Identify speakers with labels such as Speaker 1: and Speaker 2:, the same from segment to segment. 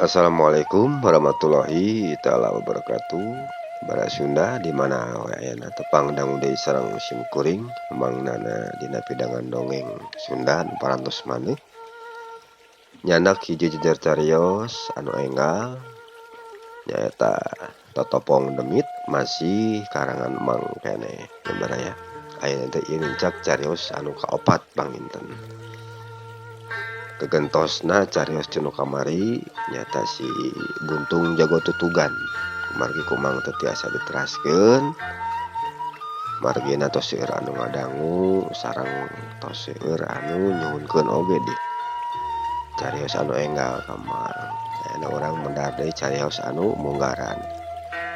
Speaker 1: Assalamualaikum warahmatullahi taala wabarakatuh. Bara Sunda di mana we ayana tepang dangu deui sareng sim kuring mangnana dina pidangan dongeng Sunda nu parantos maneh. Nyandak hiji jejer carios anu enggal nyaeta Totopong Demit masih karangan Mang keneh baraya. Ayeuna teh ieu nincak carios anu kaopat panginten. Kegentosna carios tinu kamari nyata si Buntung Jago Tutugan. Kumargi kumang teu tiasa diteraskeun. Margina tos seueur anu ngadangu sareng tos seueur anu nyuhunkeun oge di carios anu enggal ka Mang. Ayeuna urang medar deui carios anu munggaran.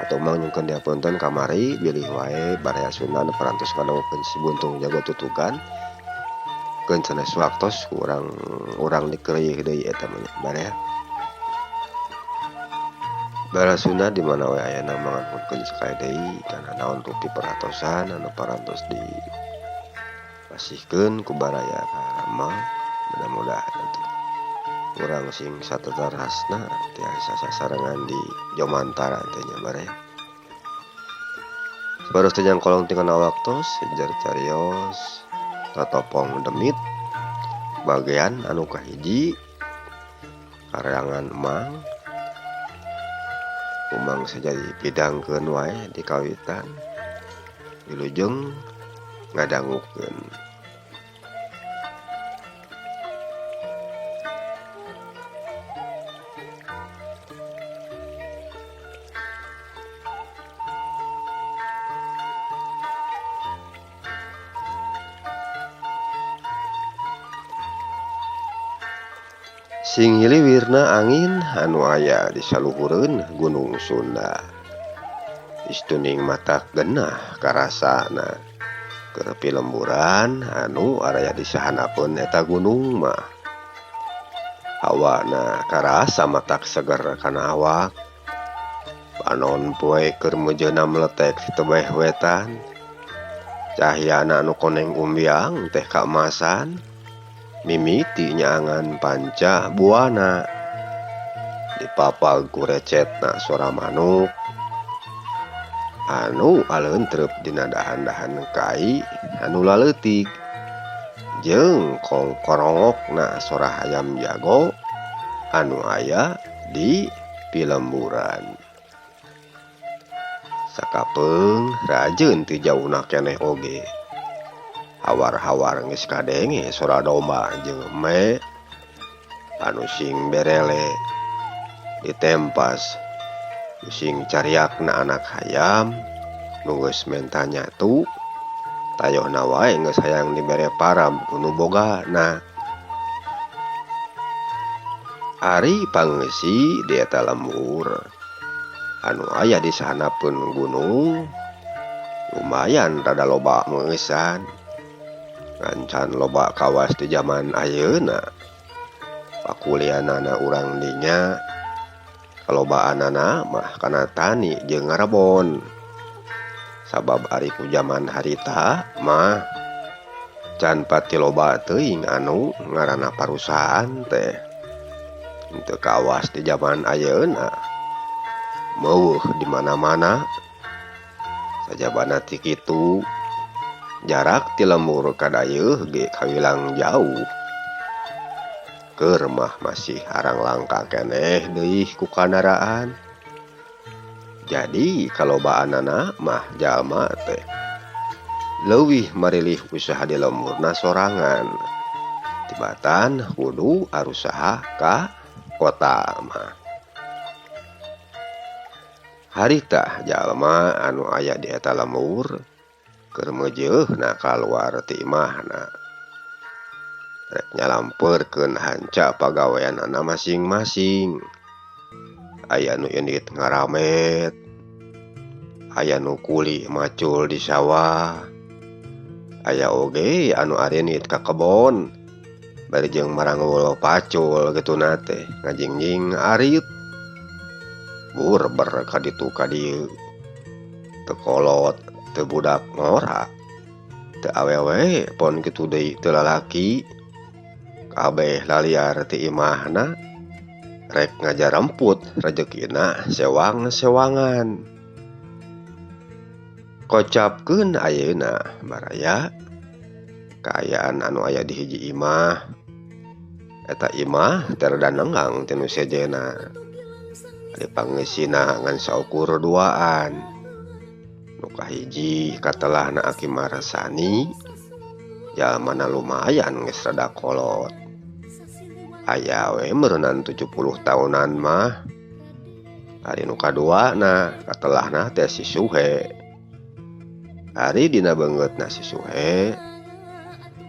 Speaker 1: Atau Mang nyungkeun dihapunten kamari bilih wae baraya Sunda anu parantos ngadangukeun si Buntung Jago Tutugan. Keun sanes waktos ku urang dikeureuy deui eta mah nya baraya. Baraya Sunda di mana we ayana manganhunkeun sakali deui kana naon rupi perhatosan anu parantos dipasihkeun ku baraya ka Mang. Mudah-mudahan atuh urang sing sateterasna tiasa sasarengan di Jomantara teh nya baraya. Sabaros teh jangkolong tinggal waktos jejer carios Totopong Demit bagian anu kahiji karangan Mang. Umang sajadi pidangkeun wae di kawitan wilujeng ngadangukeun. Sing hiliwirna angin anu aya di saluhureun Gunung Sunda. Istuning matak genah karasana keur pilemburan anu araya di sahanapeun eta gunung mah. Hawana karasa matak seger kana awak. Panon poe keur mejeuna meletek di tebeh wetan. Cahyana anu koneng umbiang teh kaemasan. Mimiti nyaangan panca buana. Dipapag ku recetna sora manuk anu aleunteup dina dahan-dahan kai anu laleutik jeung kongkorongokna sora hayam jago anu aya di pilemburan. Sakapeung rajeun ti jauhna keneh oge. Hawar-hawar geus kadenge sora domba jeung eme anu sing berele ditempas sing cariakna anak hayam nu geus menta nyatu tayohna wae geus hayang dibere param ku nu bogana. Ari pangeusi di eta lembur anu aya di sahanapeun gunung lumayan rada loba meungeusan. Ngancan loba kawas di zaman ayeuna. Pakulianana urang dinya kalobaanana mah kana tani jeung ngarebon. Sabab ari ku zaman harita mah can pati loba teuing anu ngaranna parusahaan teh. Henteu kawas di zaman ayeuna. Meuweuh di mana-mana. Sajabana ti kitu jarak ti lembur ka dayeuh ge kawilang jauh. Keur mah masih arang langka keneh deui ku kandaraan. Jadi kalobaanana mah jalma teh leuwih marilih usaha di lemburna sorangan. Tibatan kudu arusaha ka kota mah. Harita jalma anu aya di eta lembur keur meujeuhna kaluar ti imahna. Rek nyalampeurkeun hanca pagaweanana masing-masing. Aya nu indit ngaramet, aya nu kuli macul di sawah, aya oge anu arinit ka kebon bari jeung marangul pacul kituna teh ngajingjing arit. Burber ka ditu ka dieu. Teu kolot teu budak ngora, teu awewe pon kitu deui teu lalaki. Kabeh laliar ti imahna. Rek ngajaremput rejekina sewang-sewangan. Kocapkeun ayeuna baraya kaayaan anu aya di hiji imah. Eta imah teh rada nenggang ti nu sejenna. Ari pangeusina ngan saukur duaan. Nu kahiji katelahna Aki Marsani jalmana lumayan geus rada kolot. Aya we meureunan 70 tahunan mah. Ari nu kaduana katelahna teh si Suhe. Ari dina beungeutna si Suhe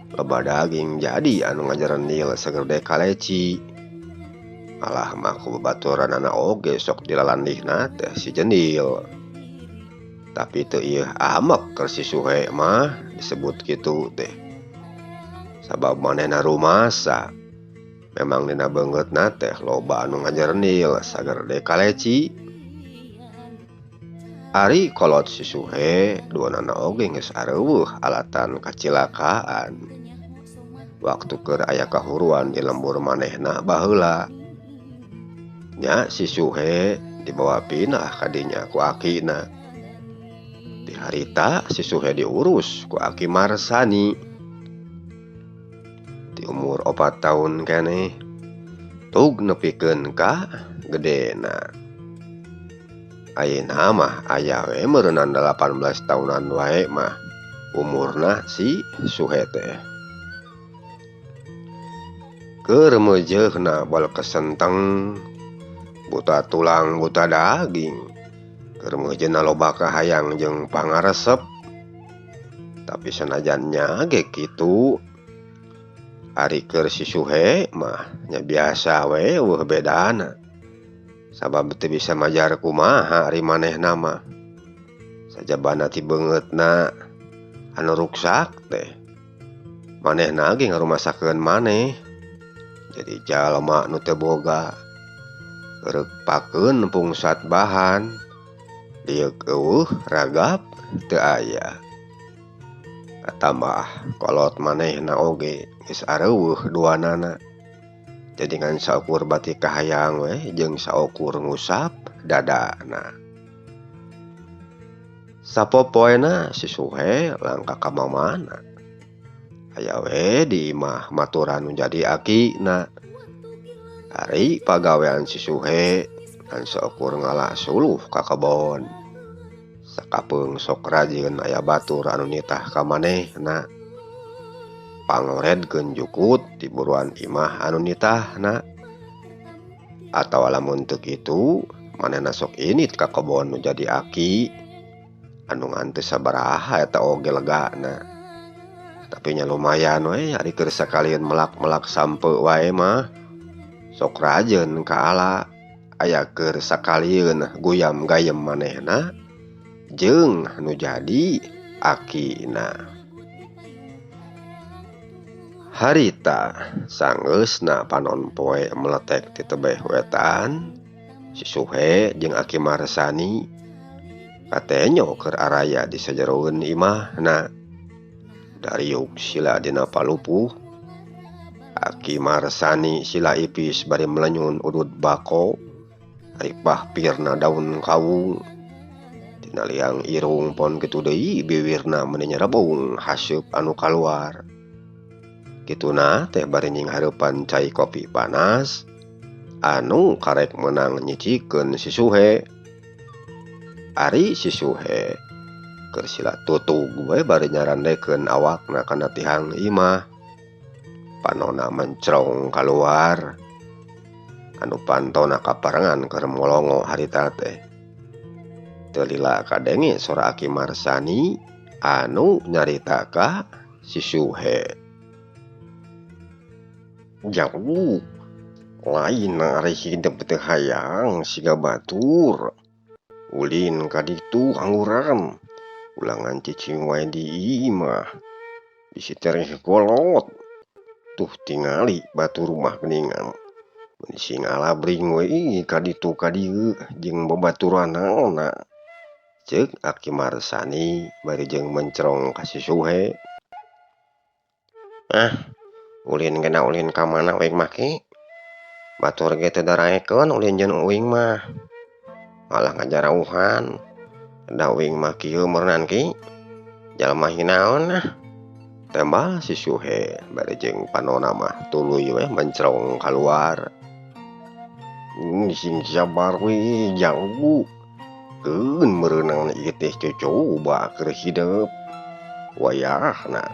Speaker 1: loba daging jadi anu ngajarenil sagede kaleci. Alah mah ku babaturanana oge sok dilalandihna teh si Jendil. Tapi teu ieu amek keur si Suhe mah disebut kitu teh. Sabab manehna rumasa. Memang dina beungeutna teh loba anu ngajarenil sagede kaleci. Ari kolot si Suhe duanana oge geus areuweuh alatan kacilakaan. Waktu keur aya kahuruan di lembur manehna baheula. Nya si Suhe dibawa pindah kadinya ku akina. Di harita si Suhe diurus ku Aki Marsani. Di umur 4 tahun keneh tug nepikeun ka gedena. Ayeuna mah aya we meureunan 18 tahunan wae mah umurna si Suhe teh. Keur meujeuhna bol kesenteng, buta tulang buta daging. Keur meujeuhna loba kahayang jeung pangaresep. Tapi sanajan nya ge kitu, ari keur si Suhe mah nya biasa we eueuh bedana. Sabab teu bisa majar kumaha ari manehna mah. Sajabana ti beungeutna anu ruksak teh. Manehna ge ngarumasakeun maneh. Jadi jalma nu teu boga reuk pakeun pungsat bahan. Lieuk eueuh ragap teu aya. Katambah kolot manehna oge geus areuweuh duanana. Jadi ngan saukur batik kahayang we jeung saukur ngusap dadana. Sapopoena si Suhe langka ka mamana. Aya we di imah maturan nu jadi akina. Ari pagawean si Suhe ngan saukur ngala suluh ka kebon. Sakapeung sok rajin aya batur anu nitah ka manehna. Pangoredkeun jukut di buruan imah anu nitahna. Atawa lamun teu kitu manehna sok init ka kebon nu jadi aki anu ngan teu sabaraha eta oge legana. Tapi nya lumayan we ari keur sakalieun melak-melak sampe wae mah sok rajeun ka ala. Aya keur sakalieun guyam gayem manehna jeung nu jadi akina. Harita sanggeusna panon poe meletek ti tebeh wetan, si Suhe jeung Aki Marsani katenyo keur araya di sajeroeun imahna. Dariuk sila dina palupuh, Aki Marsani sila ipis bari melenyun udud bako, ari pahpirna daun kawung. Dina liang irung pon kitu deui biwirna meuni nyerebung haseup anu kaluar. Kituna teh bari nyinghareupan cai kopi panas anu karek meunang nyicikeun si Suhe. Ari si Suhe keur sila tutug we bari nyarandekeun awakna kana tihang imah. Panona mencrong kaluar anu pantona kaparengan keur molongo harita teh. Teu lila kadenge sora Aki Marsani anu nyarita ka si Suhe. Jauh lain ari hidup teu hayang siga batur. Ulin ka ditu angguran ulangan cicing wae di imah. Bisi tereh kolot. Tuh tingali batu rumah geuningan. Mun sing alabring we ka ditu ka dieu jeung babaturanana. Ceuk Aki Marsani bari jeung mencrong ka si Suhe. Ah, ulin kena ulin ka mana we make? Batur ge teu daraekeun ulin jeung uing mah. Malah ngajarauhan. Da uing mah kieu meureunnan ki. Jalma hinaon nah. Tembal si Suhe bari jeung panona mah tuluy we mencrong kaluar. Sing sabar we janggu. Keun meureunang ieu teh cocoba keur hidep. Wayahna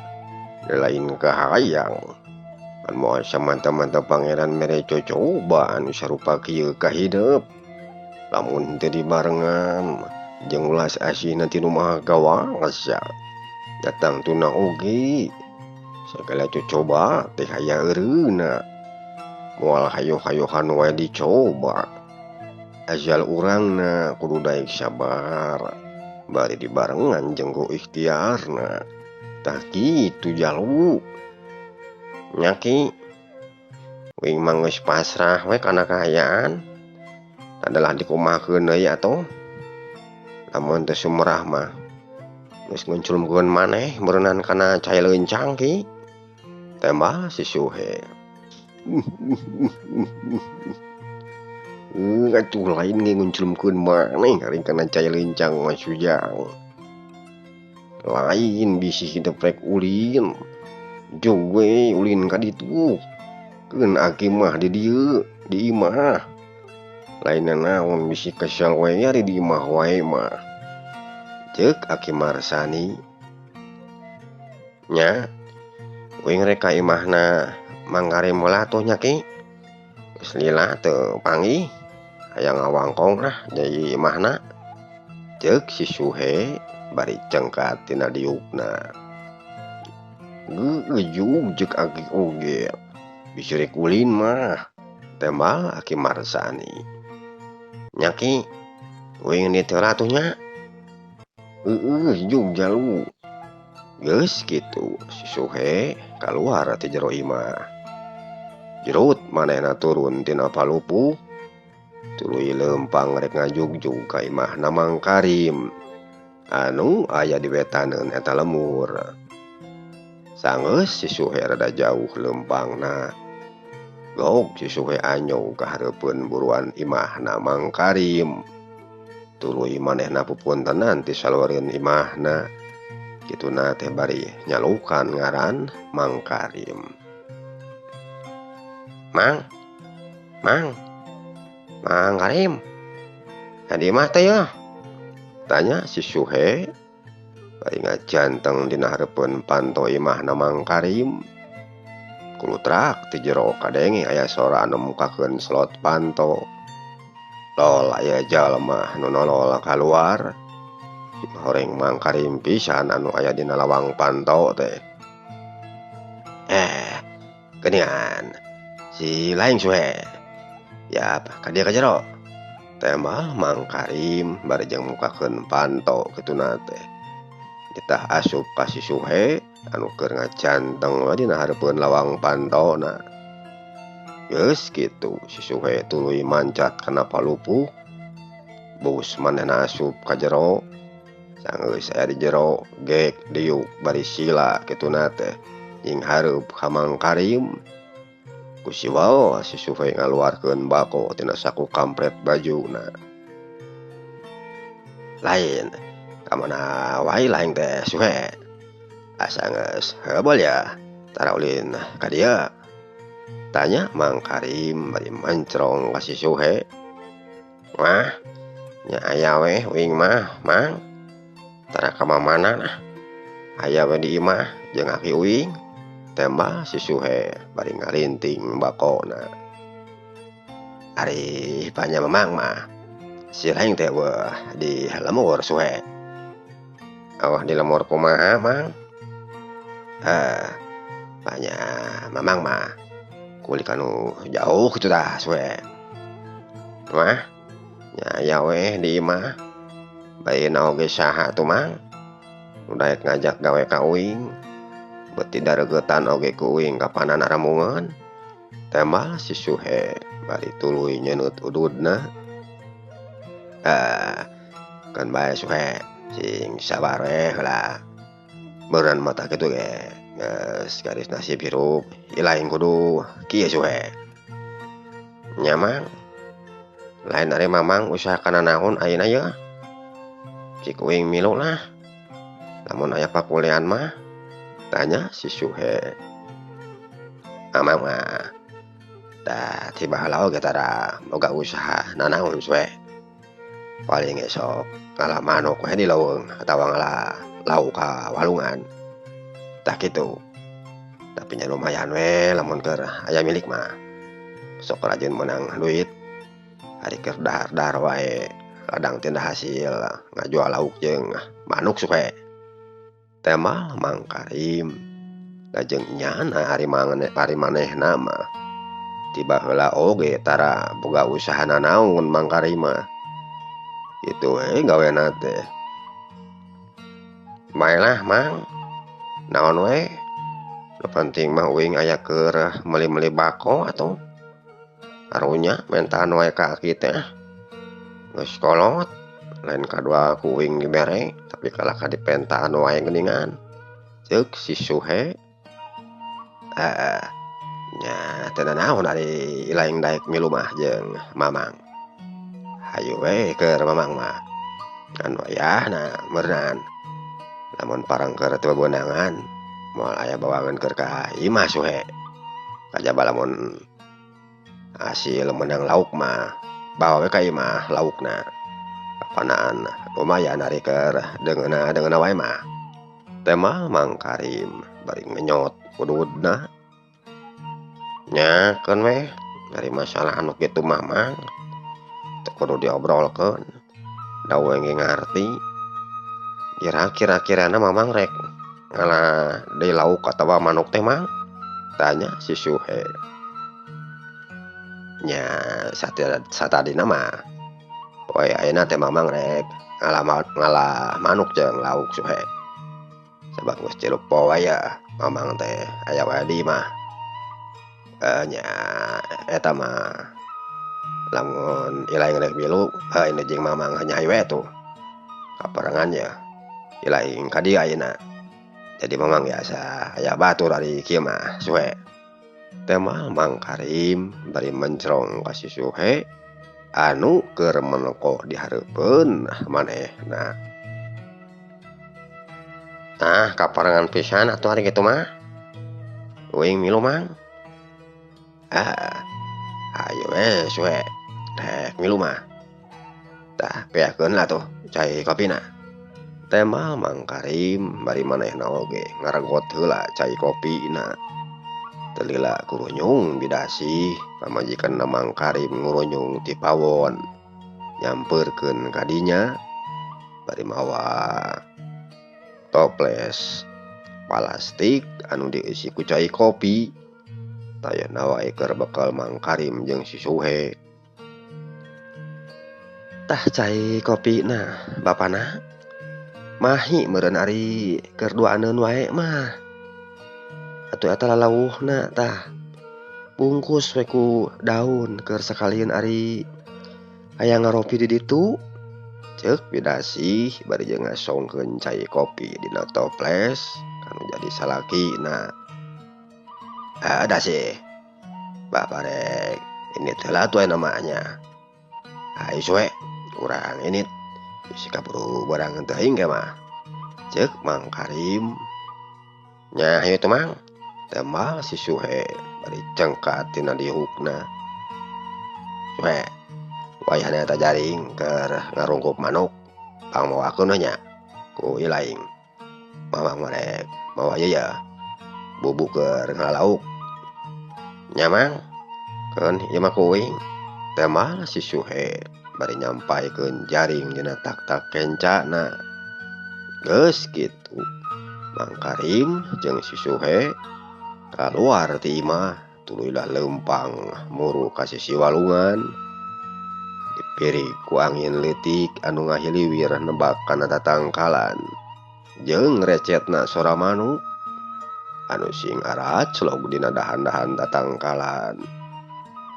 Speaker 1: lain kahayang. Kan moal samanta-manta pangeran mere cocoba anu sarupa kieu ka hidep. Lamun teu dibarengan jeung ulas asihna ti nu Maha Kawasa. Datang tuna oge. Sagala cocoba teh aya eureuna. Moal hayo-hayohan wae dicoba. Ajal urangna kudu daek sabar. Bari dibarengan jeung ku ikhtiarna. Tah kitu jalu. Nya ki uing mah geus pasrah we kana kahayaan. Adalah dikumahakeun deui atuh. Lamun teu sumrah mah geus ngunclumkeun maneh meureunan kana cai leuncang ki. Tembal si Suhe. Atuh lain ge ngunclumkeun maneh ari kana cai leuncang mah Sujang. Lain bisi hidep rek ulin. Jog we ulin ka ditu. Keun aki mah di dieu di imah. Lain naon bisi kesel we ari di imah wae mah. Ceuk Aki Marsani. Nya uing rek ka imahna Mang Karim heula atuh nya ki. Geus lila teu panggih. Hayang ngawangkong lah di imahna. Ceuk si Suhe bari cengkat tina diukna. Geujug ceuk aki oge. Bisi rek ulin mah. Tembal Aki Marsani. Nya ki uing dieu heula atuh nya. Heueuh jug jalu. Geus kitu si Suhe kaluar ti jero imah. Jerut manehna turun tina palupuh. Tuluy leumpang rek ngajugjug ka imahna Mang Karim anu aya di wetaneun eta lemur. Sanggeus si Suhe rada jauh leumpangna. Gog si Suhe anyog ka hareupeun buruan imahna Mang Karim. Tuluy manehna pupuntenan ti saluareun imahna. Kituna teh bari nyalukan ngaran Mang Karim. Mang, Mang, Mang Karim, di imah teh yeuh? Tanya si Suhe bari ngajanteng dina hareupeun panto imahna Mang Karim. Kulutrak ti jero kadenge aya sora anu mukakeun slot panto. Lol aya jalma nu nolol kaluar. Horeng Mang Karim pisan anu aya dina lawang panto teh. Geuningan si lain Suhe. Yap, ka dieu ka jero. Tembal Mang Karim bari jeung mukakeun panto kituna teh. Ditah asup ka si Suhe anu keur ngajanteng we dina hareupeun lawang pantona. Geus kitu si Suhe tuluy mancat kana palupuh. Bus manehna asup ka jero. Sanggeus aya di jero gek diuk bari sila kituna teh jeung hareup ka Mang Karim. Ku siwal si Suhe ngaluarkeun bako tina saku kampret bajuna. Lain ka mana wae lain teh Suhe. Asa geus heubeul ya tara ulin ka dieu. Tanya Mang Karim bari mancrong ka si Suhe. Wah, nya aya weh uing mah, Mang. Tara ka mamana nah. Aya we di imah jeung aki uing. Tembal si Suhe bari ngalinting bakona. Ari panya Mamang mah si lain teh weuh di lemur Suhe. Awah di lemur kumaha Mang? Panya Mamang mah kulik anu jauh kitu tah Suhe. Wah, nya aya weh di imah. Bae oge saha tuh Mang? Nu daek ngajak gawe ka uing. Beuti daregetan oge ku uing kapanan aramungan. Tembal si Suhe bari tuluy nyeunut ududna. Kan bae Suhe sing sabar we heula. Meureun mata kitu ge geus garis nasib hirup ilaing kudu kieu Suhe. Nya Mang, lain ari Mamang usaha kana naon ayeuna yeuh? Cik uing milu lah. Lamun aya pakulian mah, tanya si Suhe. Mamang mah da ti baheula oge tara boga usaha nanaon Suhe. Paling esok ngala manuk we di leuweung atawa ngala lauk ka walungan. Tah kitu. Tapi nya lumayan we lamun keur aya milik mah. Sok rajin meunang duit. Ari keur dahar-dahar wae ladang tina hasil ngajual lauk jeung manuk Suhe. Temal Mang Karim lajeng nyana ari manehna mah. Ti baheula oge tara boga usaha nanaon Mang Karim mah. Kitu we gawena teh. Baelah Mang, naon we? Nu penting mah uing aya keur meuli-meuli bako atuh. Karunya mentaan wae ka aki teh. Geus kolot, lain kadua ku uing dibere, tapi kalah ka dipentaan wae geuningan. Ceuk si Suhe. Nya teu nanaon ari ilaing daek milu mah jeung Mamang. Hayu we keur Mamang mah. Ngan wayahna meureunan. Lamun parengker teu bebenangan, moal aya bawangan keur ka imah Suhe. Kajaba lamun hasil menang lauk mah bawa we ka imah laukna. Apanaan lumayan ari keur deungeuna-deungeuna wae mah. Temal Mang Karim bari ngenyot ududna. Nya keun we ari masalah anu kitu mah Mang. Teu kudu diobrolkeun. Da uing ge ngarti. Kira-kirana Mamang rek ngala deui lauk atawa manuk teh Mang? Tanya si Suhe. Nya satadina mah poe ayeuna teh Mamang rek ngala manuk jeung lauk Suhe. Sabab geus 3 poe ya Mamang teh aya wae di imah. Nya eta mah lamun ilaing rek milu heuh jeung Mamang nya hayu we tuh. Kaparengan ya ilaing ka dieu ayeuna. Jadi Mamang biasa aya batur ari kieu mah Suhe. Temal Mang Karim bari mencrong ka si Suhe anu keur menoko di hareupeun manehna. Tah kaparengan pisan atuh ari kitu mah. Uing milu Mang. Hayu we Suhe rek milu mah. Tah beakeun lah tuh cai kopina. Temal Mang Karim bari manehna oge ngaregot heula cai kopina. Teu lila kurunyung bidasih pamajikanna Mang Karim ngurunyung ti pawon. Nyampeurkeun ka dinya bari mawa toples plastik anu dieusi ku cai kopi. Tayana wae keur bekal Mang Karim jeung si Suhe. Tah cai kopina bapana mahi meureun ari keur duaaneun wae mah. Atuh eta lalawuhna tah bungkus we ku daun keur sakalieun ari aya ngaropi di ditu. Ceuk bidasih bari jeung ngasongkeun cai kopi dina toples kanu jadi salakina. Dasih bapa rek ini teh lah atuh aya namanya. Hayu Suhe urang ini bisi kaburu barang teuing ge mah. Ceuk Mang Karim. Nya hayu teh Mang. Temal si Suhe bari cengkat tina dihukna. Suhe wayahna eta jaring keur ngarungkup manuk pangmawakeun we nya ku ilaing. Mamang mah rek mawa ieu ya bubuk keur ngalauk. Nya Mang keun ieu mah ku uing. Temal si Suhe bari nyampaikeun jaring dina tak-tak kencana. Geus kitu Mang Karim jeung si Suhe kaluar ti imah tuluy leumpang muru ka sisi walungan. Dipirig ku angin leutik anu ngahiliwir nebak kana tatangkalan jeung recetna sora manuk anu sing araclog dina dahan-dahan tatangkalan.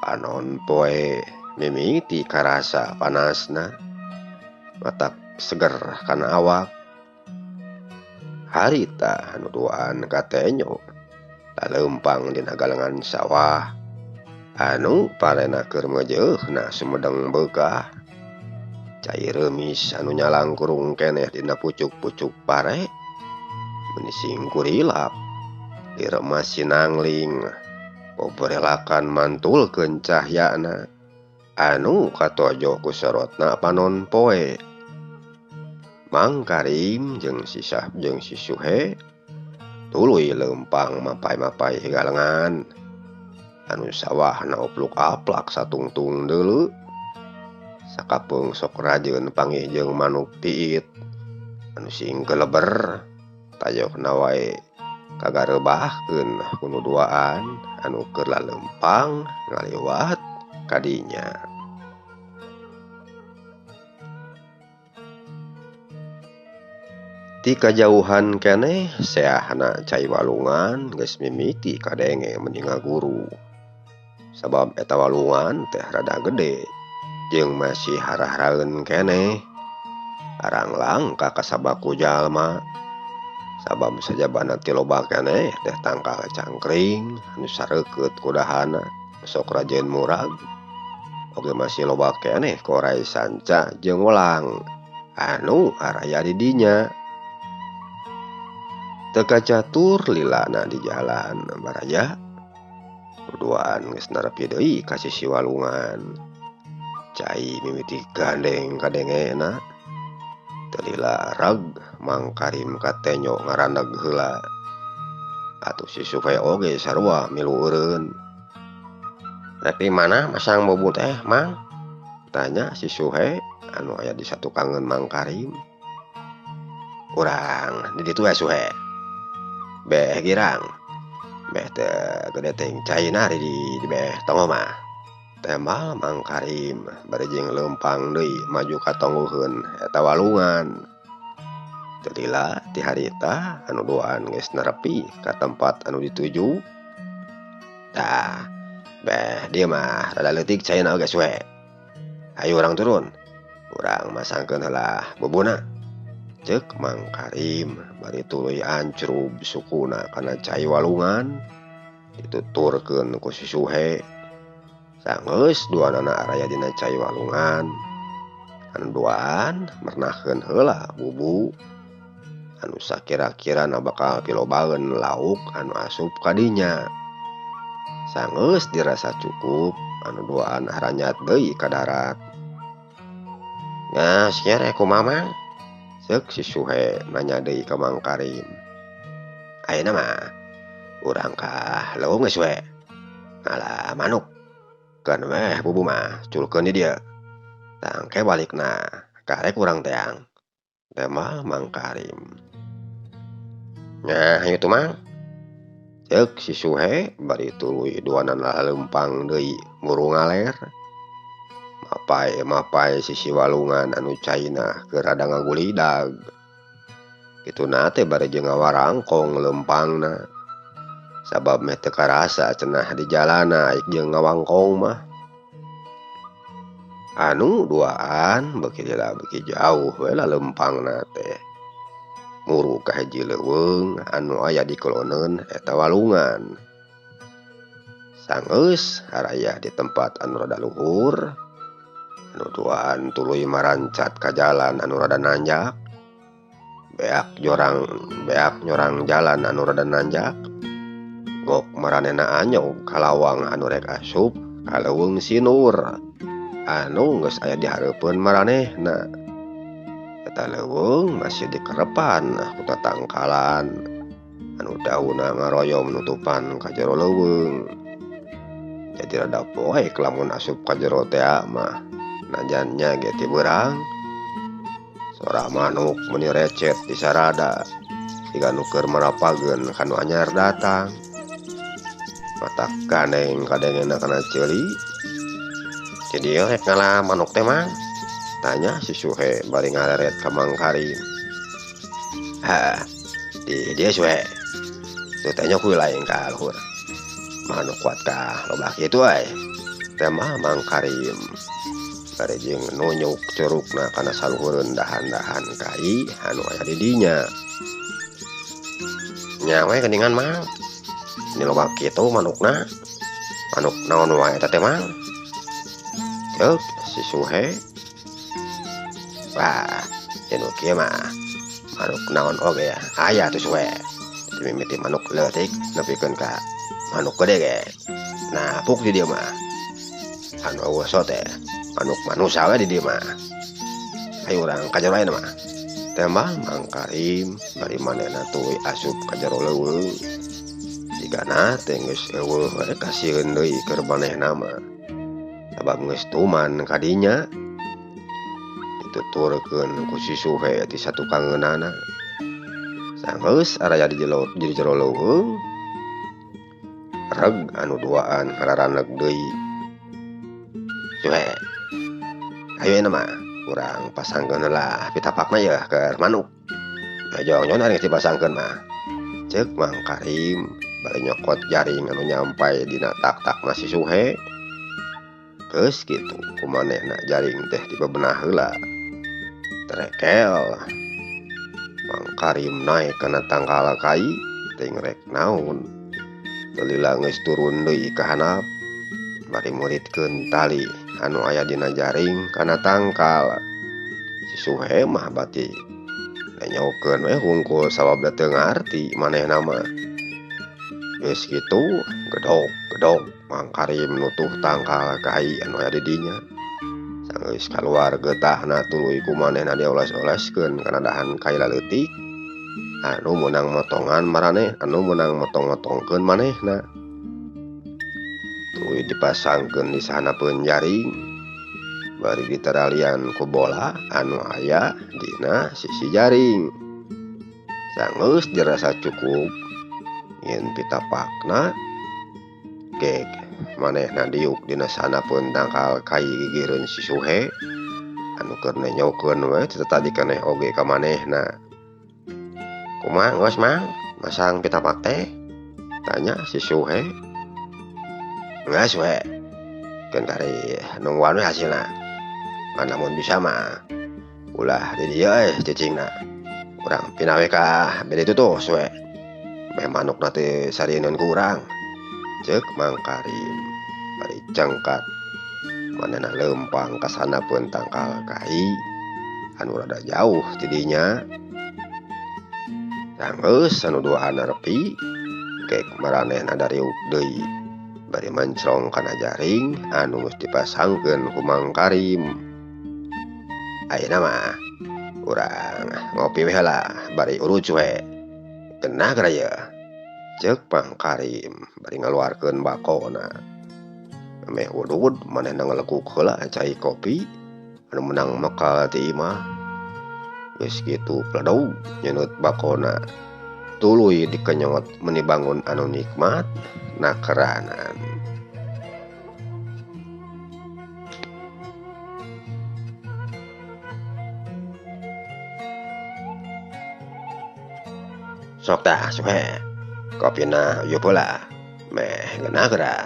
Speaker 1: Panon poe mimiti karasa panasna matak seger kana awak. Harita anu duaan katenyo laleumpang dina galengan sawah. Anu parena keur meujeuhna sumedeng beukah. Cai reumis anu nyalangkurung keneh dina pucuk-pucuk pare meuni singkurilap diremas sinangling poporelakan mantulkeun cahyana anu katojo ku sorotna panon poe. Mang Karim jeung si Sah jeung si Suhe tuluy leumpang mapay-mapay higalengan anu sawahna opluk-aplak satungtung deuleu. Sakapeung sok rajeun panggih jeung manuk tiit anu sing keleber tayokna wae kagarebahkeun ku nu duaan anu keur laleumpang ngaliwat ka dinya. Ti kajauhan keneh seahna cai walungan geus mimiti kadenge meni ngaguru. Sabab eta walungan teh rada gede jeung masih harahraeun keneh. Aranglang ka kasabaku jalma. Sabab sajabana ti loba keneh teh tangkal cangkring anu sareukeut kudahana sok rajeun murag. Oge masih loba keneh korai sanca jeung welang anu araya di dinya. Teu kacatur lilana di jalan baraya. Duaan geus nerepi deui ka sisi walungan. Cai mimiti gandeng kadengena. Teu lila reg Mang Karim katenyo ngaraneg heula. Atuh si Suhe oge sarua milu eureun. "Rek di mana masang bubu teh, Mang?" tanya si Suhe anu aya di satukangeun Mang Karim. "Urang di ditu we Suhe. Beh girang. Beh teu gede teuing caina di beh tonggoh mah." Tembal Mang Karim bari jeung leumpang deui maju ka tonggoheun eta walungan. Teu lila ti harita anu duaan geus nerepi ka tempat anu dituju. "Tah, beh dieu mah rada leutik caina oge Suhe. Hayu urang turun. Urang masangkeun heula bubuna." Ceuk Mang Karim bari tuluy ancrub sukuna kana cai walungan dituturkeun ku si Suhe. Sanggeus duanana araya dina cai walungan. Anu duaan mernahkeun heula bubu anu sakira-kirana bakal pilobaeun lauk anu asup ka dinya. Sanggeus dirasa cukup anu duaan haranyat deui ka darat. "Ngas nya rek kumaha Mang?" ceuk si Suhe nanya deui ka Mang Karim. "Ayeuna mah urang ka leuweung geus we ngala manuk. Keun weh bubu mah culkeun di dieu. Tangke balikna karek urang teang." Tembal Mang Karim. "Nah hayu tuh Mang," ceuk si Suhe bari tuluy duanana leumpang deui muru ngaler. Mapay-mapay sisi walungan anu caina keur rada ngagulidag. Kituna teh bari jeung ngawarangkong leumpangna. Sabab meh teu karasa cenah di jalana aik jeung ngawangkong mah. Anu duaan beuki lila beuki jauh we laleumpangna teh. Muru ka hiji leuweung anu aya di kuloneun eta walungan. Sanggeus haraya di tempat anu rada luhur, anu duaan tuluy marancat ka jalan anu rada nanjak. Beak nyorang jalan anu rada nanjak. Gok maranehna anyog ka lawang anu rek asup ka leuweung sinur anu geus aya di hareupeun maranehna. Eta leuweung masih dikerepan ku tatangkalan anu daunna ngaroyom nutupan ka jero leuweung. Jadi rada poek lamun asup ka jero tea mah. Najan nya ge ti beurang. Sora manuk meuni recet di sarada siga nu keur marapageun ka nu anyar datang. Matak gandeng kadengena kana ceuli. "Jadi rek ngala manuk teh Mang?" tanya si Suhe bari ngareret ka Mang Karim. "Ha, di dieu Suhe. Teu teh nyok lain ka luhur. Manuk kuat ka loba kitu euy." Tembal Mang Karim bari jeung nunjuk curugna kana saluhureun dahan-dahan kai anu aya di dinya. "Nya we geuningan Mang. Ini loba kitu manukna. Manuk naon wae eta teh Mang? Ceuk si Suhe. Wah, anu kieu mah manuk naon oge ya. Aya tuh Suhe. Mimiti manuk leutik nepikeun ka manuk gede ge. Nah, puk di dieu mah. Anu eueuh so teh manuk manusa we di dieu mah. Ayo urang ka jero ayeuna mah. Tembal Mang Karim bari manehna tuluy asup ka jero leuweung. Jigana teh geus eueuh we kasieun deui keur manehna mah. Sabab geus tuman ka dinya. Dituturkeun ku si Suhe ti satukangeunana. Sanggeus araya di jero leuweung. Reg anu duaan ngararaneg deui. Suhe, ayo ayeuna mah urang pasangkeun heula pitapakna yeuh keur manuk. Jong-jong ari geus dipasangkeun mah. Ceuk Mang Karim bari nyokot jaring anu nyampai dina tak-takna si Suhe. Geus kitu kumanehna jaring teh dibebenah heula. Terekel Mang Karim naek kana tangkal kai teh rek naon. Teu lila geus turun deui ka handap bari muritkeun tali anu aya dina jaring kana tangkal. Si Suhe mah bati nenyokeun we hungkul sabab da teu ngarti manehna mah. Geus kitu gedog-gedog Mang Karim nutuh tangkal kai anu aya di dinya. Sanggeus kaluar getahna tuluy ku manehna dioles-oleskeun kana dahan kai laleutik anu meunang motongan maraneh anu meunang motong-motongkeun manehna. Tuluy dipasangkeun di sahanapeun jaring bari diteralian ku bola anu aya dina sisi jaring. Sanggeus dirasa cukup yen pitapakna gek manehna diuk dina sahanapeun tangkal kai gigireun si Suhe anu keur nenyokeun we teu tadi keneh oge ka manehna. Kumaha geus Mang masang pitapak teh? Tanya si Suhe. Geus we keun kari nungguan we hasilna. Ngan lamun bisa mah ulah di dieu euy cicingna. Urang pindah we ka bede tutuh Suhe. Meh manukna teh sarieun ku urang. Ceuk Mang Karim bari cengkat manehna leumpang ka sahanapeun tangkal kai anu rada jauh ti dinya. Sanggeus anu duaan repi gek maranehna dariuk deui bari mancrong kana jaring anu geus dipasangkeun ku Mang Karim. Ayeuna mah urang ngopi we heula bari urut Suhe. Genah geura yeuh. Ceuk Mang Karim bari ngaluarkeun bakona. Meh udud manehna ngalekuk heula cai kopi anu meunang mekal ti imah. Geus kitu pledog nyeunut bakona. Tuluy dikenyot meuni bangun anu nikmat nakeranan. Sok tah Suhe. Kopina ieu pula meh ngeunah geura.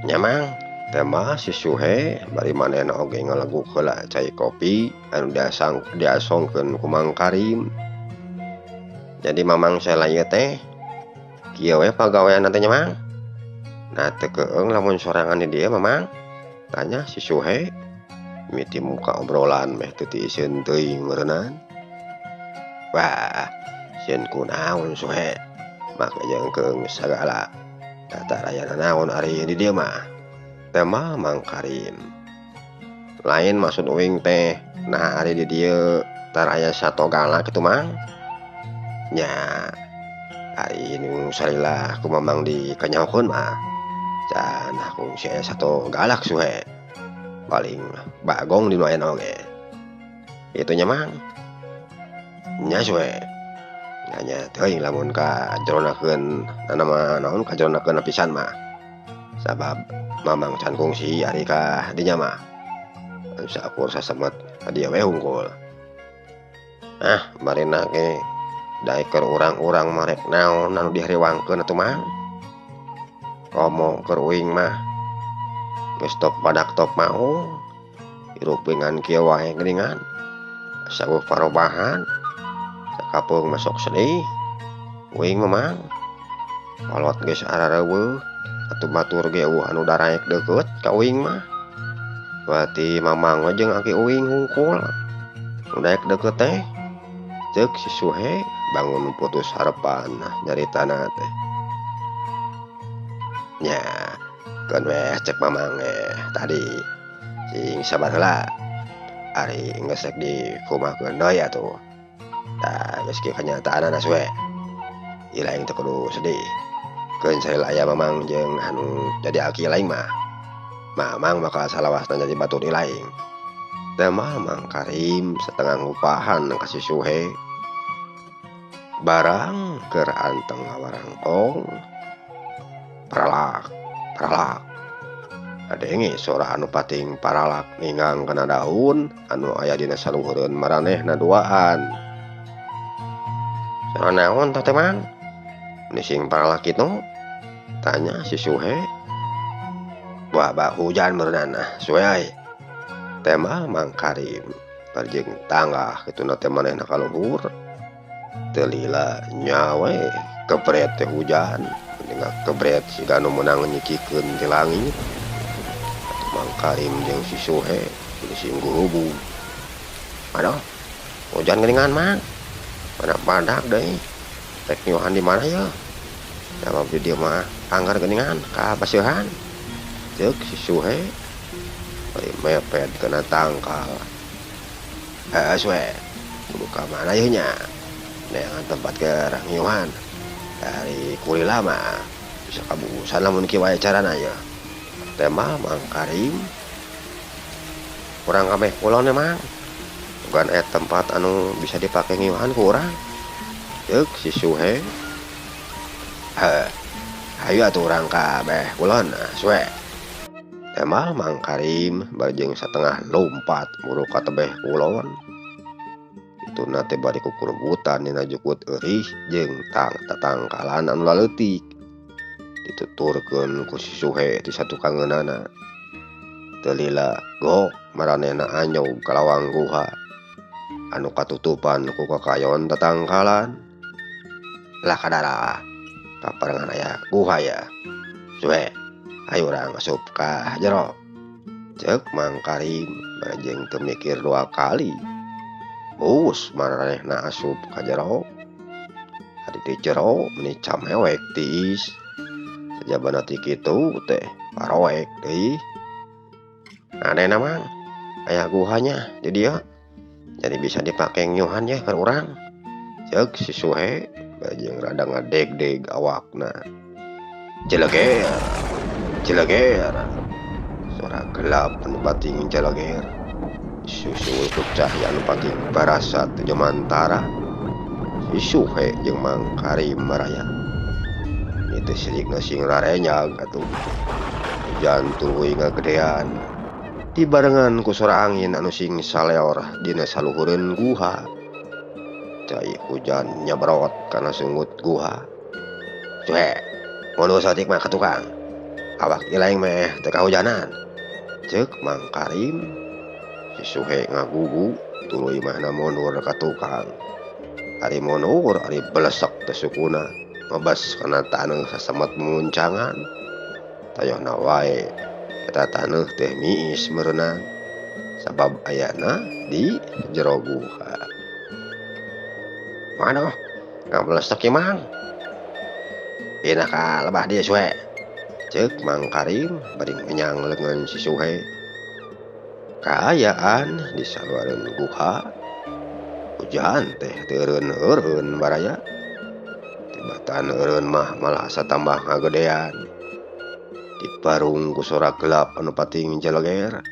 Speaker 1: Nya Mang, teh si Suhe bari manehna oge ngaleguk heula cai kopi anu diasongkeun ku Mang Karim. Jadi Mamang Sela ieu teh kieu we pagaweanna teh nya Mang. Nah teu keung lamun sorangan di dieu Mamang? Tanya si Suhe. Miti muka obrolan meh teu tiiseun teuing meureunnan. Wah, sieun kunaon Suhe? Make jeung keung sagala. Tata raya naon ari di dieu mah? Tema Mang Karim. Lain maksud uing teh, nah ari di dieu taraya sato galak kitu Mang. Nya ari nu salila ku Mamang dikanyahokeun mah. Can kungsi aya sato galak Suhe. Paling bagong di nu aya oge. Kitu nya Mang. Nya Suhe. Nya teuing lamun ka jeronakeun nama naon ka jeronakeun pisan mah. Sabab Mamang can kungsi ari ka dinya mah. Sakur sasemet ka dieu we hungkul. Ah, barina ge daek keur urang-urang mah rek naon anu dihariwangkeun atuh Mang. Komo keur uing mah geus top badak top maung. Hirup ngan kieu wae geuningan. Asa eueuh parobahan. Sakapeung mah sok sedih. Uing mah Mang. Kolot geus arareuweuh Atuh batur ge eueuh anu daraek deukeut ka uing mah. Berarti Mamang we jeung aki uing hungkul nu daek deukeut teh. Ceuk si Suhe bangun putus harepan nyaritana teh. Nya keun we cek Mamang tadi sing sabar heula. Ari geus rek dikumahakeun deui atuh. Tah geus kieu kanyataanna Suhe. Ilaing teu kudu sedih. Keun salila aya Mamang jeung anu jadi aki laing mah. Mamang bakal salawasna jadi batur ilaing. Teh mah Mang Karim satengah ngupahan ka si Suhe. Barang keur anteng ngawarangkong. Paralak, paralak. Kadenge sora anu pating paralak ninggang kana daun anu aya dina saluhureun maranehna duaan. Sora naon tah teh Mang? Meni sing paralak kitu? Tanya si Suhe. Wah, bah hujan meureunana Suhe euy. Teh mah Mang Karim parjing tanggah kituna teh manehna ka luhur. Teu lila nya we kebret teh hujan. Mending kebret siga nu meunang nyicikeun ti langit. Atuh Mang Karim jeung si Suhe sing gurubug. Aduh, hujan geuningan Mang. Mana badak deui. Rek nyuhan di mana yeuh? Da di dieu mah anggar geuningan ka baseuhan. Ceuk si Suhe bari mepet kana tangkal. Heuh Suhe, kudu ka mana yeuh nya? Neangan tempat keur ngiuhan. Dari kulila mah bisa kabuusan lamun kieu wae carana yeuh. Teh mah Mang Karim. Urang kabeh kulon Mang. Bukan aya tempat anu bisa dipake ngiuhan ku urang. Ceuk si Suhe. Heuh, hayu atuh urang kabeh kulon Suhe. Teh mah Mang Karim bari jeung satengah lompat muru ka tebeh kulon. Kituna teh bari kukurubutan dina jukut eurih jeung tatangkalan anu laleutik. Dituturkeun ku si Suhe ti satukangeunana. Teu lila gok maranehna anyog ka lawang guha anu katutupan ku kakayon tatangkalan. Lah kadara paparengan aya guha ya. Suhe, ayo urang asup ka jero. Ceuk Mang Karim bari jeung teu mikir dua kali. Bus maranehna asup ka jero. Ari di jero meni camewek tiis. Sajabana ti kitu teh paroek deui. Anehna Mang, aya guhanya di dieu. Jadi bisa dipake ngiuhan ye keur urang. Ceuk si Suhe bari jeung rada ngadegdeg awakna. Jeleger, jeleger. Sora gelap anu pating jeleger. Disusul ku cahya anu pating barasat jemantara. Si Suhe jeung Mang Karim maraya. Itu silikna sing rarenyag atuh. Hujan tuluy ngagedean. Dibarengan ku sora angin anu sing saleor dina saluhureun guha. Cai hujan nyebrot kana sungut guha. Suhe, mundur saeutik mah ka tukang. Awak ilaing meh teu kahujanan. Ceuk Mang Karim. Si Suhe ngagugu tuluy mahna mundur ka tukang. Ari mundur ari belesek teh sukuna mabas kana taneuh sasemet muncangan. Tayohna wae eta taneuh teh miis meureunang sabab ayana di jero guha. Waduh, ngabelesek ieu Mang. Pindah ka lebah dieu Suhe. Ceuk Mang Karim bari ngenyang leungeun si Suhe. Kaayaan di saluareun guha. Hujan teh teu eureun-eureun baraya. Tibatan eureun mah malah asa tambah ngagedean. Diparung ku sora gelap anu pating jeleger.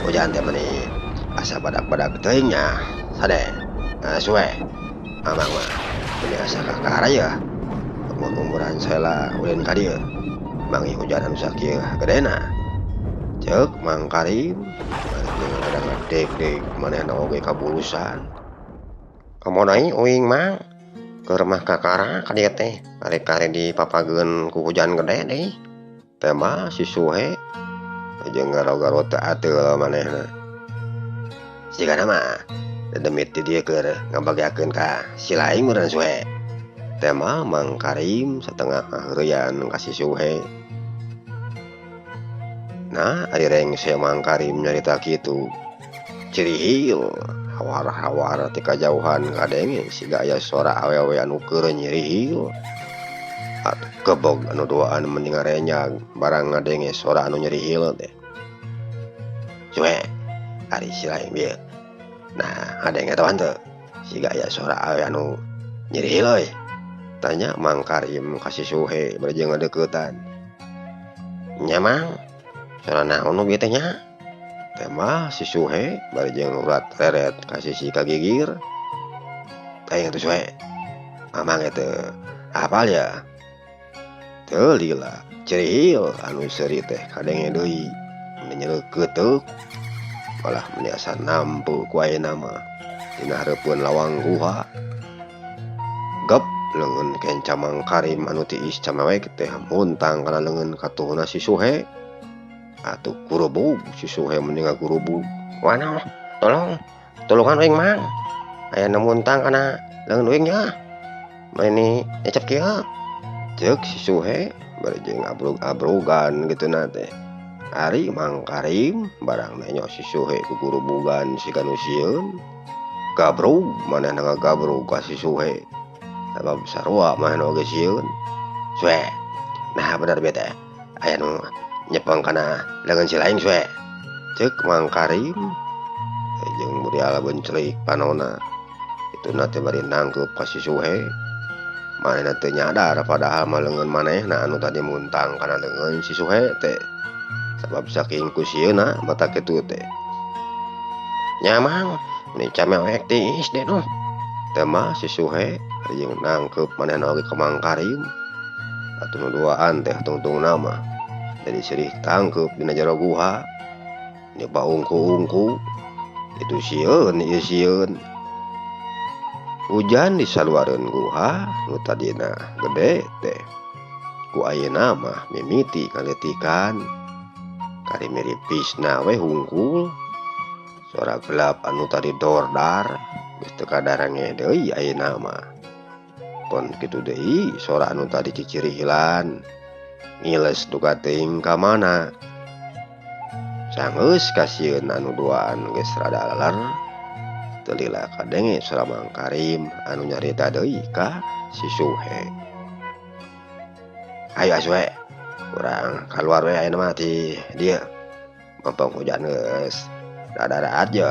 Speaker 1: Hujan teh meni asa badak-badak teuing nya. Sade, Suhe, Mamang mah meni asa kakara yeuh. Umur-umuran sela ulin ka dieu. Manggih hujan anu sakieu gedena. Ceuk Mang Karim bari jeung rada ngadegdeg manehna oge kabulusan. Komo deui uing Mang keur mah kakara ka dieu teh kari-kari dipapageun ku hujan gede deui. Teh mah si Suhe jeung garo-garo teu ateul manehna. Sigana mah dedemit di dieu keur ngabageakeun ka si laing meureun Suhe. Tema Mang Karim satengah ngaheureuyan ka si Suhe. Nah ari rengse Mang Karim nyarita kitu. Cirihil hawar-hawar ti kajauhan kadenge siga aya sora awewe anu keur nyirihil. Atuh kebog anu duaan mending ngarenyag barang ngadenge sora anu nyirihil teh. Suhe ari si lain bieu. Nah ngadenge teh henteu siga aya sora awewe anu nyirihil euy. Tanya Mang Karim ka si Suhe bari jeung ngadeuketan. Nya Mang, sora naon nu bieu teh nya? Tema si Suhe bari jeung urat reret ka sisi ka gigir. Aing atuh Suhe. Mamang teu apal ya? Teu lila cirihil anu seuri teh kadenge deui. Meni nyeleukeuteup malah meni asa nampu ku ayeuna mah dina hareupeun lawang guha. Gep leungeun kenca Mang Karim anu tiis camewek teh muntang kana leungeun katuhna si Suhe. Atuh kurubug si Suhe meni ngagurubug. Wanoh, tolong, tulungan uing Mang. Aya nu muntang kana leungeun uing nya. Meni nyecep kieu. Ceuk si Suhe bari jeung abrug-abrugan kituna teh. Ari Mang Karim barang nenyo si Suhe kugurubugan siga nu sieun. Gabrug manehna ngagabrug ka si Suhe. Sabab sarua manehna oge sieun. Suhe, nah bener bieu teh aya nu nyepeng kana leungeun si laing Suhe. Ceuk Mang Karim jeung murial beuncelik panona. Ituna teh bari nangkeup ka si Suhe. Manehna teu nyadar padahal mah leungeun manehna anu tadi muntang kana leungeun si Suhe teh. Sabab saking ku sieunna mata kitu teh. Nya Mang, meni camewek tiis deh noh. Tema si Suhe jeung nangkeup manehna oge ka Mang Karim. Atuh nu duaan teh tungtungna mah. Jadi sirih tangkeup dina jero guha. Nyoba ungku-ungku. Itu sieun ieu sieun. Hujan di saluareun guha nu tadina gede teh. Ku ayeuna mah mimiti kaleutikan. Kari miripisna we hungkul. Sora gelap anu tadi dordar geus teu kadarenge deui ayeuna mah. Pon kitu deui sora anu tadi cicirihilan. Ngiles duka teuing ka mana. Sanggeus kasieun anu duaan geus rada laler. Teu lila kadenge sora Mang Karim anu nyarita deui ka si Suhe. Ayo Suhe, urang kaluar we ayeuna mah ti dieu. Mumpung hujan geus rada-rada aja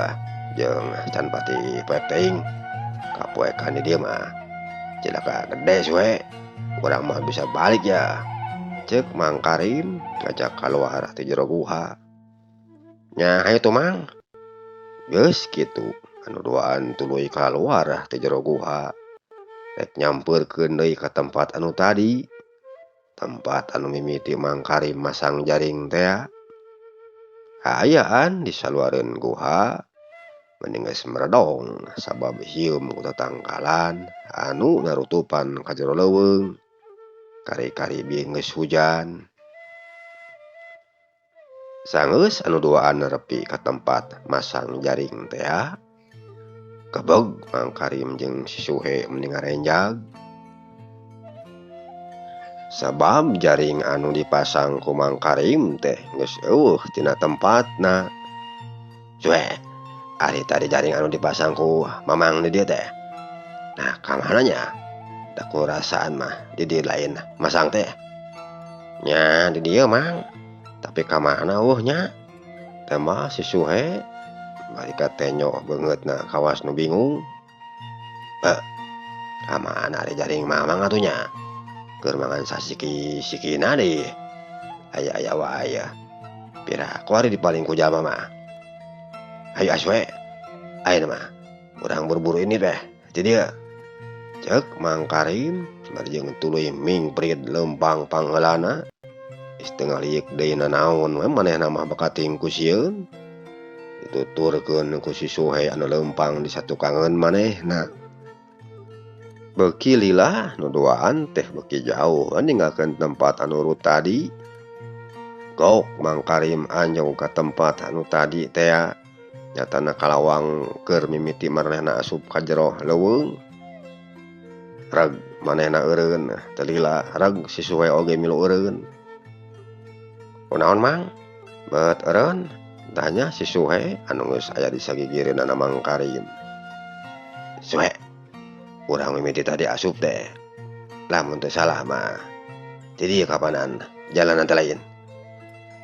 Speaker 1: jeung can pati poek teuing. Kapoekan di dieu mah cilaka gede Suhe. Urang mah bisa balik ya. Ceuk Mang Karim ngajak kaluar ti jero guha. Nya hayu tuh Mang. Geus kitu anu duaan tuluy kaluar ti jero guha. Rek nyampeurkeun deui ka tempat anu tadi. Tempat anu mimiti Mang Karim masang jaring tea. Kaayaan di saluareun guha mending geus meredong sabab hieum ku tatangkalan anu narutupan ka jero leuweung. Kari-kari bieu geus hujan. Sanggeus anu duaan nerepi ka tempat masang jaring tea. Kebeg Mang Karim jeung si Suhe mending ngarenjag. Sabab jaring anu dipasang ku Mang Karim teh geus eueuh tina tempatna. Suhe, ari tadi jaring anu dipasang ku Mamang di dieu teh. Nah, ka mana nya? Da kurasaan mah di dieu lain masang teh. Nya di dieu Mang. Tapi ka mana eueuh nya? Tema si Suhe bari katenyo beungeutna kawas nu bingung. Ka mana ari jaring Mamang atuh nya? Keur mangan sasiki-sikina deui. Aya-aya wae. Pira ku ari dipaling ku jalma mah. Hayu Suhe. Ayeuna mah urang buru-buru ini teh di dieu. Ceuk Mang Karim bari jeung tuluy mingprid leumpang pangheulana. Geus teu ngaliuk deui nanaon we manehna mah bakating ku sieun. Dituturkeun ku si Suhe anu leumpang di satukangeun manehna. Beuki lila nu duaan teh beuki jauh ninggalkeun tempat anu urut tadi. Gok Mang Karim anjong ka tempat anu tadi tea. Nyatana kalawang keur mimiti maranehna asup ka jero leuweung. Reg Manehna eureun teu lila reg si Suhe oge milu eureun. Kunaon Mang? Beut eureun? Tanya si Suhe anu geus aya di sagigireunana Mang Karim. Suhe, urang mimiti tadi asup teh. Lamun teu salah mah ti dieu kapanan jalanan teh lain.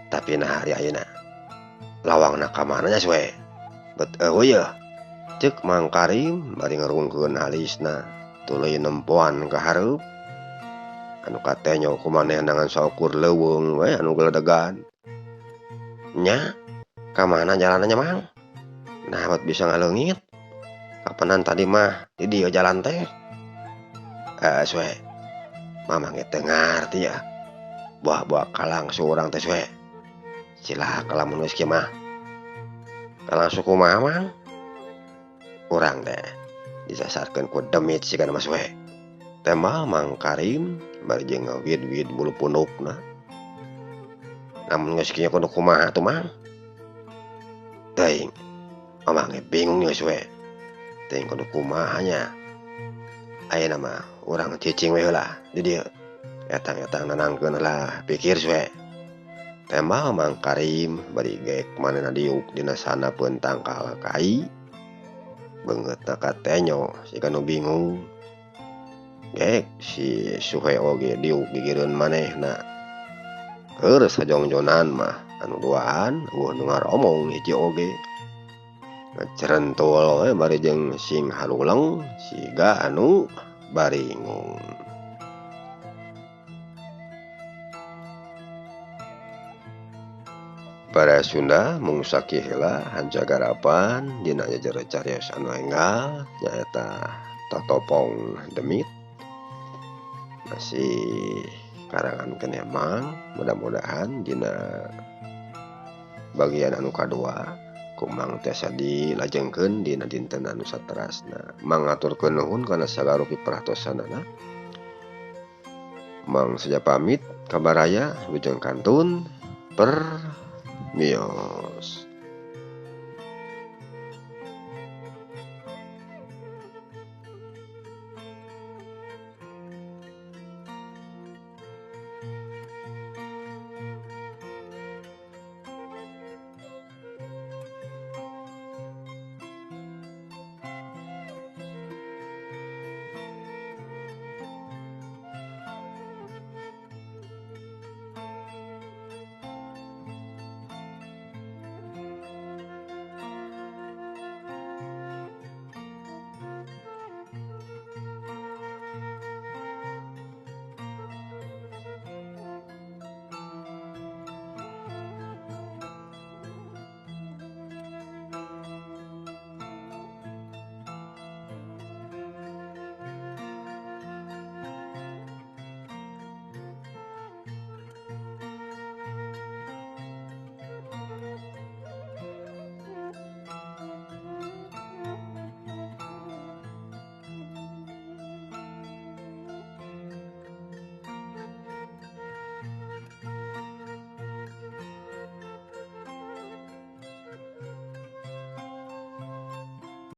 Speaker 1: Tapi nah hari ayeuna lawangna ka mana nya Suhe? Bet eueuh yeuh. Ceuk Mang Karim bari ngerungkeun alisna tuluy nempoan ka hareup. Anu katenyo ku manehna ngan saukur leuweung we anu geledegan. Nya, ka mana jalanannya Mang? Nah bet bisa ngaleungit. Kapanan tadi mah di dieu jalan teh. Suhe, Mamang ge teu ngarti ya. Buah-buah kalangsu urang teh Suhe. Cilaka lamun geus kieu mah. Kalangsu kumaha Mang? Urang teh disasarkeun ku demit sigana mah Suhe. Tembal Mang Karim bari jeung ngawid-wid bulu pundukna. Lamun geus kieu kudu kumaha atuh Mang? Teuing, Mamang ge bingung geus we. Teuing kudu kumaha nya. Ayeuna mah urang cicing we heula di dieu. Etang-etang nanangkeun heula pikir Suhe. Tembal Mang Karim bari geek manehna diuk dina sanapeun tangkal kai. Beungeutna katenyo siga nu bingung. Geek si Suhe oge diuk gigireun manehna. Keur sajongjonan mah anu duaan eueuh nu ngaromong hiji oge. Ngacerentul we bari jeung sing haluleng siga anu baringung. Para Sunda mung sakieu heula hanjagarapan dina jejero carios anu enggal nyaeta Totopong Demit. Masih karangan keneh Mang, mudah-mudahan dina bagian anu kadua ku Mang tiasa dilajengkeun dina dinten anu saterasna. Mang ngaturkeun nuhun kana sagala rupi perhatosanana. Mang saja pamit kabaraya wilujeng kantun permios.